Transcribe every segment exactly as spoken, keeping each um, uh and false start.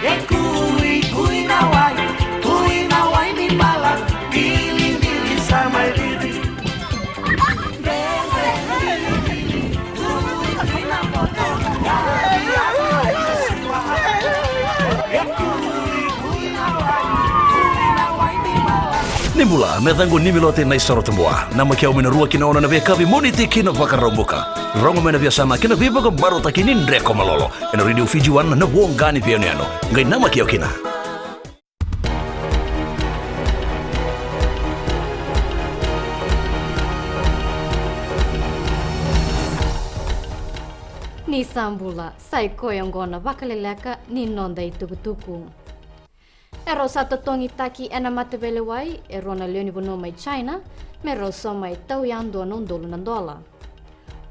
E kui, kui na wai, kui na wai ni mala, bili, bili sa mai riri. Ni bula, me caqu Nimilote Naisoro Tabua. Namaki au mai na rua ki na ono na veiyakavi mo ni tiki na Vakaraubuka. Rogo mai na veiyasana kei na veivakabarautaki ni Dreko Malolo ena Radio Fiji One, na voqa ni veiyanuyanu. Qai namaki au kina. Ni sa bula, sa i koya oqo na vakaleleka ni noda itukutuku. E rau sa totogitaki ena mataveilewai e rua na lewe ni vanua mai China me rau sauma e tauyadua na udolu na dola.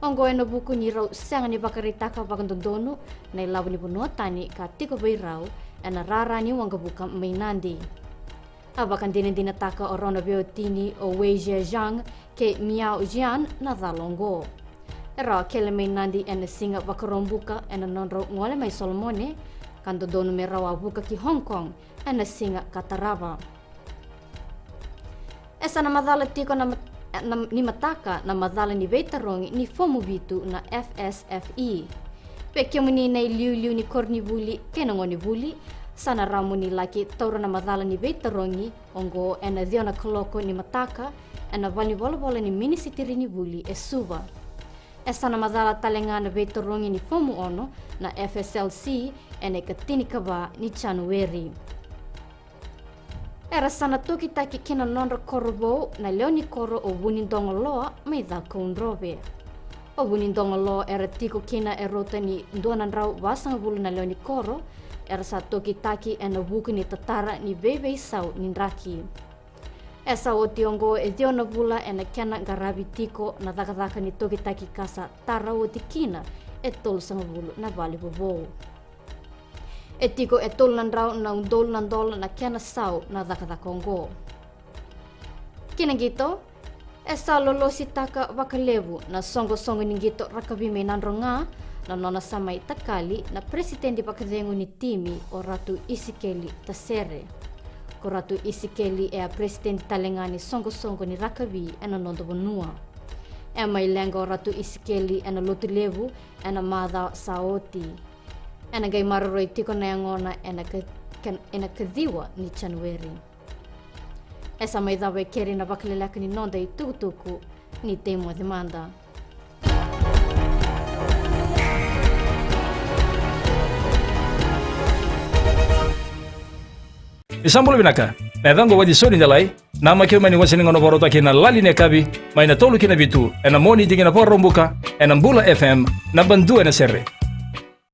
Oqo ena vuku ni rau sega ni vakaraitaka vakadodonu na ilavo ni vanua tani ka tiko vei rau ena rara ni waqavuka mai Nadi. A vakadinadinataka o rau na veiwatini o Wei Zhejiang kei Miao Jian na cala oqo. E rau a kele mai Nadi ena siga Vakaraubuka ena nodrau gole mai Solomone, ka dodonu me rau a vuka ki Hong Kong ena siga ka tarava. E sa na macala tiko na mat-, na, ni mataka na macala ni veitarogi ni fomu vitu na F S F E. Vei kemuni na iliuliu ni koronivuli kei na gonevuli, sa na rawa mo ni laki taura na macala ni veitarogi oqo ena ciwa na kaloko ni mataka ena valenivolavola ni minisitiri ni vuli e Suva. E sa na macala tale ga na veitarogi ni fomu ono na F S L C ena ikatinikava ni Janueri. Era sa na tokitaki ki na nodra koro vou na lewe ni koro o Vunidogoloa mai Cakaudrove. O Vunidogoloa era tiko kina e rauta ni dua na drau vasagavulu na lewe ni koro, era sa tokitaki ena vuku ni tatara ni veiveisau ni draki. E sa oti oqo e ciwa na vula ena kena qaravi tiko na cakacaka ni tokitaki ka sa tara oti kina e tolusagavulu na vale vovou. E tiko e tolu na drau na udolu na dola na kena sau na cakacaka oqo. Ki na qito, e sa lolositaka vakalevu na soqosoqo ni qito rakavi mai Nadroga na nona sa mai takali na peresitedi vakacegu ni timi o Ratu Isikeli Tasere. Ko Ratu Isikeli e a peresitedi tale ga ni soqosoqo ni rakavi ena noda vanua. E mai leqa o Ratu Isikeli ena Lotulevu ena macawa sa oti. Ena qai maroroi tiko na yagona ena ka-, ken-, ena kaciwa ni Janueri. E sa mai cava e keri na vakaleleka ni noda itukutuku, ni tei moce mada. Ni sa bula vinaka, na yacaqu o Watisoni Delai, namaki au mai ni wase ni gauna vakarautaki na Lali ni Yakavi, mai na tolu ki na vitu, ena Moniti ki na Vakaraubuka, ena Bula F M, naba dua ena sere.